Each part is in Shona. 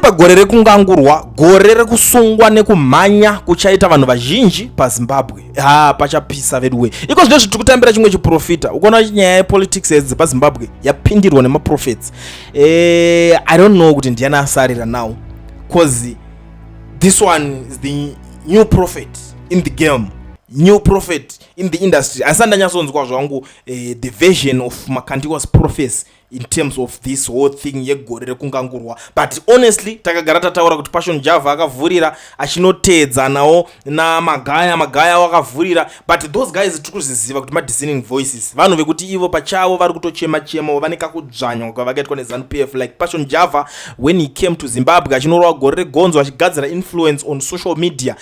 Pagore rekungangurwa, gore rekusungwa nekumhanya kuchaita vanhu vazhinji paZimbabwe. Ha, pachapisa veduwe. Iko zvino zvitiri kutambira chimwe chiprofita. Ukaona nyaya yepolitics edzi paZimbabwe yapindirwa nemaprofets, I don't know kuti ndiani asarira now, 'cause this one is the new prophet in the game, new prophet in the industry. Asi ndanyatsonzwa zvangu the version of Makandiwa's prophecy in terms of this whole thing yegore rekungangurwa. But honestly, takagara tataura kuti Passion Java akavhurira achinoteedzanawo naMagaya. Magaya wakavhurira, but those guys tiri kuzviziva kuti madiscerning voices, vanhu vekuti ivo pachavo vari kutochema chema, vane kakudzvanywa kwavakaitwa neZANU PF. Like Passion Java, when he came to Zimbabwe achinorova gore regonzo, achigadzira influence on social media,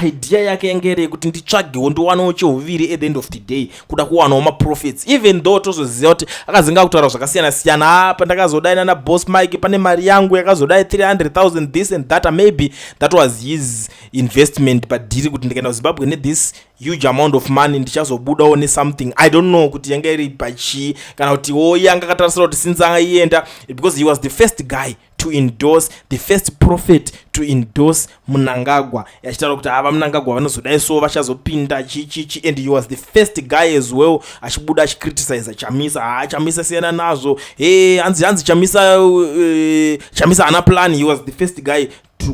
idea yake yange iri yekuti nditsvagewo, ndiwanewo cheuviri. At the end of the day, kuda kuwanawo maprofits, even though tozoziva kuti akazinga kutaura zvakasiyana siyana. Apa ndakazodai nana Boss Mike, pane mari yangu yakazodai, 300 000, this and that. Maybe that was his investment padhiri, kuti ndikaenda kuZimbabwe nethis huge amount of money, ndichazobudawo nesomething. I don't know kuti yanga iri pachii, kana kuti wo yanga akatarisira kuti since aienda, because he was the first guy to endorse, the first prophet to endorse Mnangagwa, achitaura kuti ava Mnangagwa vanozodai, so vachazopinda chichichi. And he was the first guy as well achibuda achicriticize Chamisa. Ha, Chamisa siyana nazvo. He, hanzi Chamisa, Chamisa haana plan. He was the first guy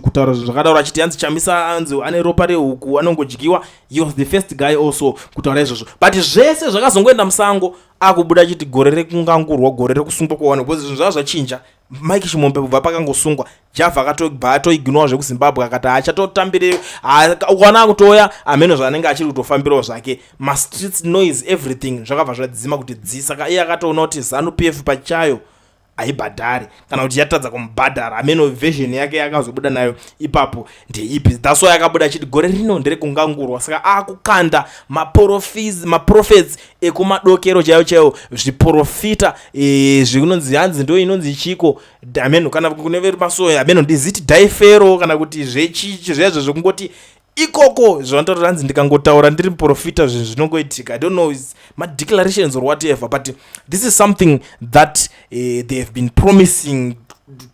kutaura zvinhu zvakadauro, achiti hanzi Chamisa hanzi ane ropa rehuku, anongodyiwa. He was the first guy also kutaura izvozvo, but zvese zvakazongoenda musango akubuda achiti gore rekungangurwa, gore rekusungwa kwavanhu, because zvinhu zvava zvachinja. Mike Chimombe kubva pakangosungwa, Java akatobva atoignowa zvekuZimbabwe, akati haachatotambire. Ukaona akutoya ameno zvaanenge achiri kutofambirawo zvake, mastreets noise, everything zvakabva zvadzima kuti dzi. Saka iye akatoona kuti ZANU PF pachayo haibhadhari, kana kuti yatadza kumubhadhara. Ameno version yake yakazobuda nayo ipapo ndeipi. That's why akabuda achiti gore rino nderekungangurwa. Saka akukanda maprophets ekumadokero chaiwo chaiwo, zviprofita zvinonzi hanzi ndo inonzi chiko, ameno kana kune vemasoya, ameno ndiziti dhaifero kana kuti zvechichi zvezvo zvekungoti ikoko zvanotaura hanzi ndikangotaura ndiri muprofita, zvinhu zvinongoitika. I don't know, is madeclarations or whatever, but this is something that they have been promising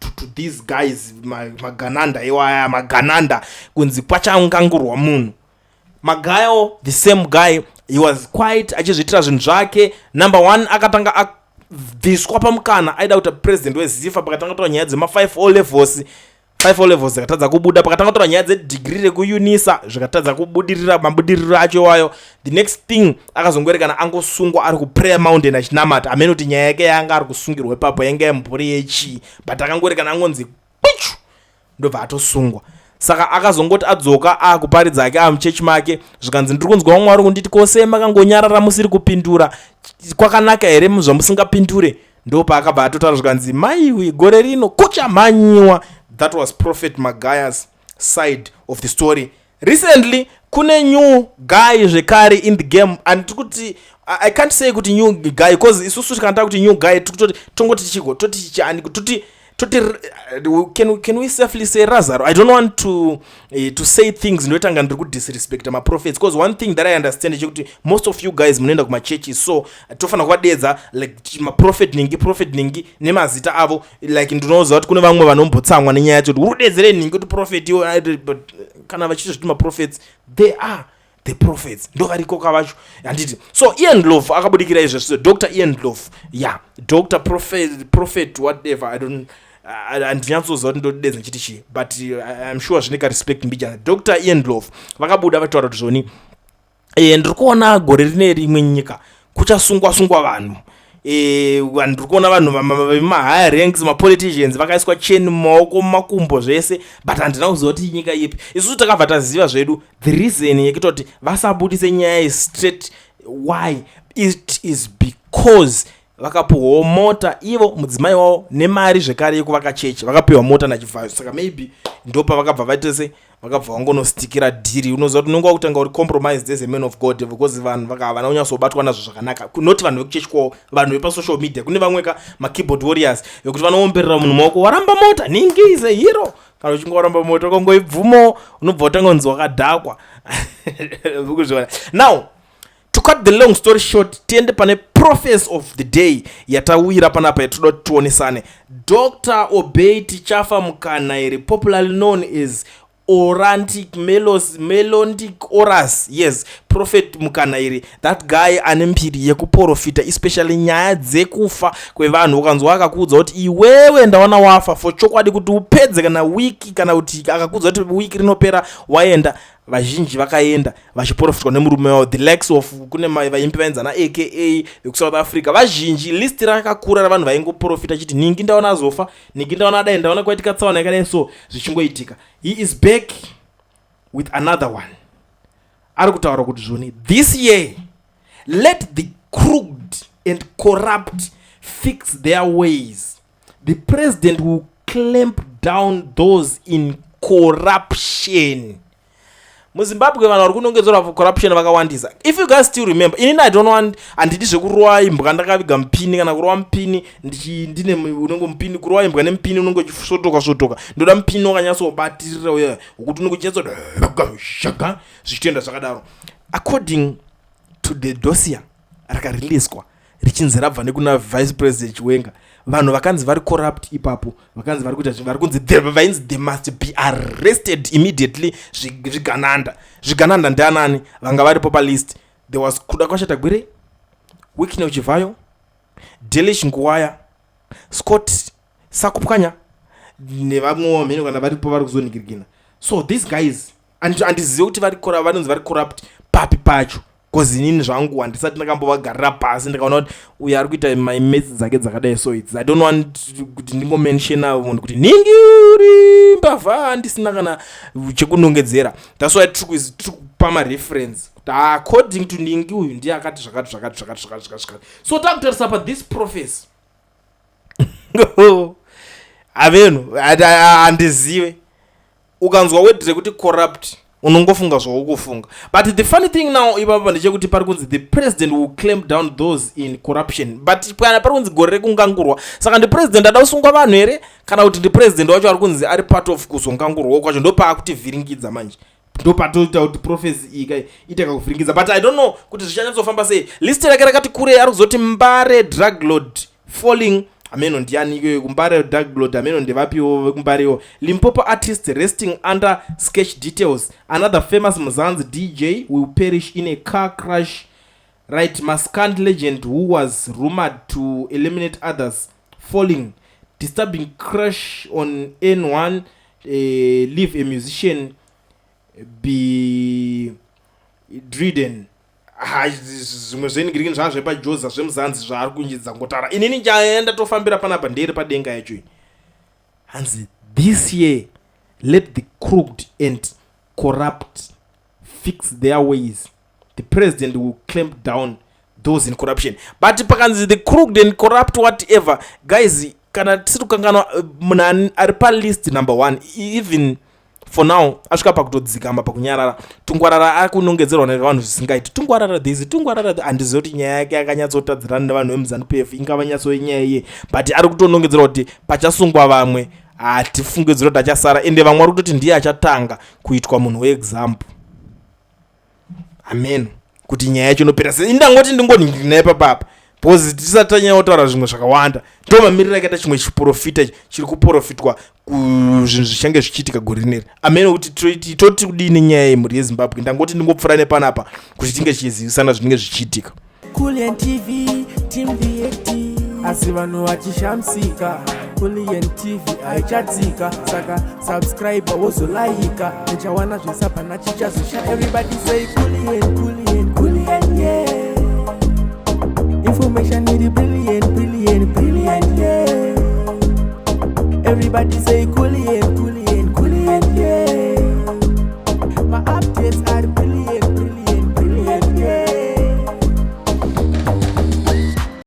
to these guys, magananda iwaya, magananda, kunzi kwachangangurwa munhu. Magayo, the same guy, he was quite achizviitira zvinhu zvake. Number one, akatanga abviswa pamukana aida kuita president weZIFA. Pakatanga taura nyaya dzema5 O levels, 5 O levels zvikatadza kubuda. Pakatanga taura nyaya dzedegree rekuUNISA, zvikatadza kubudirira mabudiriro acho iwayo. The next thing, akazongoerekana angosungwa ari kuPrayer Mountain achinamata. Amene kuti nyaya yake yanga ari kusungirwa ipapo yanga yemburi yechii, but akangoerekana angonzi kwichu, ndobva atosungwa. Saka akazongoti adzoka akuparidza ake amuchechi make, zvikanzi, "Ndiri kunzwa Mwari kunditi kose makangonyarara musiri kupindura, kwakanaka here zvamusingapindure?" Ndo paakabva atotaura, zvikanzi, "Maiwi, gore rino kuchamhanyiwa." That was Prophet Magaya's side of the story. Recently kune new guy zvekare in the game, and tikuti I can't say kuti new guy, because isusu tikanda kuti new guy, tikutoti tongoti chiko, toti chani, toti can we safely say Razaro? I don't want to say things ndoitanga ndiri kudisrespecta maprophets, because one thing that I understand chekuti most of you guys munoenda kumachurches, so tofanira kuvadedza like maprophet ningi, prophet ningi nemazita avo. Like ndinoziva kuti kune vamwe vanombotsamwa nenyaya yacho kuti uri kudedzere ningi kuti prophet iwo, but kana vachiti maprophets, they are the prophets, ndo variko kavacho, handiti? So Ian Love akabudikira izvezvo. Dr Ian Love, yeah, Dr prophet, whatever, I don't, handinyatsoziva kuti ndodedza nchiti chii, but I'm sure zvine karespect mbijana. Dr Ian Love vakabuda vataura kuti zvoni, ndiri kuona gore rine rimwe nyika kuchasungwa sungwa vanhu. Ndiri kuona vanhu vemahigher ranks, mapoliticians, vakaiswa cheni mumaoko, mumakumbo, zvese, but handina kuziva kuti nyika ipi. Isusu takabva taziva zvedu the reason yekuita kuti vasabudise nyaya straight. Why? It is because vakapiwawo mota ivo, mudzimai wavo, nemari zvekare yekuvaka chechi. Vakapiwa mota naChivhayo, saka maybe ndopavakabva vaita se vakabva vangonostikira dhiri. Unoziva kuti unonge wakutanga uri compromised as a man of God, because vanhu havana kunyatsobatwa nazvo zvakanaka. Not vanhu vekuchechi kwavo, vanhu vepasocial media. Kune vamwe ka makeyboard warriors vekuti vanoomberera munhu maoko, "Waramba mota, ningi is a hero." Kana uchinge waramba mota, ukangoibvumo, unobva watanga kunzi wakadhakwa. Kuzviona now. To cut the long story short, tiende pane prophecy of the day yatawira panapa yatoda kuti tionesane. Dr Obey Tichafa Mukanairi, popularly known as Orantic Melos Melontic Oras, yes, Prophet Mukanairi, that guy ane mbiri yekuprofita, especially nyaya dzekufa kwevanhu. Ukanzwa akakuudza kuti iwewe ndaona wafa, for chokwadi kuti upedze kana wiki, kana kuti akakuudza kuti wiki rinopera waenda, vazhinji vakaenda vachiprofitwa nemurume wavo. The likes of kune vaimbi vainzana aka vekuSouth Africa, vazhinji, list rakakura ravanhu vaingoprofita chiti ningi ndaona azofa, ningi ndaona adai, ndaona kwaitika tsaona yakadai. So zvichingoitika, he is back with another one. Ari kutaura kuti zvoni this year, let the crooked and corrupt fix their ways, the president will clamp down those in corruption. MuZimbabwe vanhu vari kunongedzerwa corruption vakawandisa. If you guys still remember, inini I don't want, handidi zvekurova imbwa ndakaviga mupini, kana kurova mupini ndine unenge mupini, kurova imbwa nemupini unenge uchisvotoka svotoka. Ndoda mupini wakanyatsobatirira uya wekuti unenge uchinyatso zvichitoenda zvakadaro. According to the dossier rakariliswa richinzi rabva nekuna Vice President Chiwenga, vanhu vakanzi vari corrupt ipapo, vakanzi vari kuita, vari kunzi vainzi they must be arrested immediately. Zvigananda, zvigananda ndianani vanga varipo palist? There was Kudakwashe Tagwirei, Wicknell Chivayo, Delish Nguwaya, Scott Sakupwanya nevamwewo mheno kana varipo vari kuzonigirigina. So these guys, handizivi kuti vanonzi vari corrupt papi pacho, 'cause inini zvangu handisati ndakambovagarira pasi ndikaona kuti uyu ari kuita maimesi dzake dzakadai. So its, I don't want kuti ndingomentiona munhu kuti ningi uri mbavha ndisina kana chekunongedzera. That's why tiri kupa mareference kuti according to ningi, uyu ndiye akati zvakati zvakati zvakati zvakati zvakati zvakati. So takutarisa pa this prophecy, avenhu, handizive, ukanzwa word rekuti corrupt unongofunga zvaukufunga. But the funny thing now ipapa ndechekuti pari kunzi the president will clamp down those in corruption, but kana pari kunzi gore rekungangurwa, saka ndipresident ada kusungwa vanhu here, kana kuti ndipresident wacho ari kunzi ari part of kuzongangurwawo kwacho? Ndopaakutivhiringidza manje, ndopatoita kuti prophecy iyi ita kakuvhiringidza. But I don't know kuti zvichanyatsofamba sei. List rake rakati kurei. Ari kuzoti Mbare drug lord falling, ameno ndiani iyoyo kuMbare drug lord, ameno ndevapiwo vekuMbarewo. Limpopo artist resting under sketch details, another famous Mzansi DJ will perish in a car crash, right? Maskandi legend who was rumored to eliminate others falling, disturbing crash on N1 leave a musician bedridden. Zvimwe zveningirikini zvaa zvepajoza zveMuzanzi zvaari kunjidza ngotaura. Inini njaenda tofambira panapa nderi padenga yacho. Hanzi this year, let the crooked and corrupt fix their ways, the president will clamp down those in corruption. But pakanzi the crooked and corrupt whatever, guys, kana tisiri kukanganwa, munhu ari palist number one, even for now asvika pakutodzikama pakunyarara, Tungwarara. Ari kunongedzerwa nevanhu zvisingaiti Tungwarara this, Tungwarara. Handizivi kuti nyaya yake yakanyatsotadzirana nevanhu vemuZANU PF ingava nyatso yenyaya iye, but ari kutonongedzerwa kuti pachasungwa vamwe, hatifungidziri kuti achasara. Ende vamwe vari kutoti ndiye achatanga kuitwa munhu weexample. Amen, kuti nyaya yacho inopera sei, indangoti ndingoningirina ipapapa, because tisati tanyanya kutaura zvimwe zvakawanda, ndo mamiriro akaita chimwe chiprofita chiri kuprofitwa kuzvinhu zvichange zvichiitika gore rineri. Amene kuti toti kudini nyaya yemhuri yeZimbabwe. Ndangoti ndingopfuura nepanapa kuti tinge tichizivisana zvinenge zvichiitika. Kulian TV, Team VAT, asi vanhu vachishamisika, Kulian TV haichatsika. Saka subscribe, wozolaika, uchawana zvesapana chichazosha. Everybody say Kulian, Kulian, Kulian, yeah. Information iri brilliant.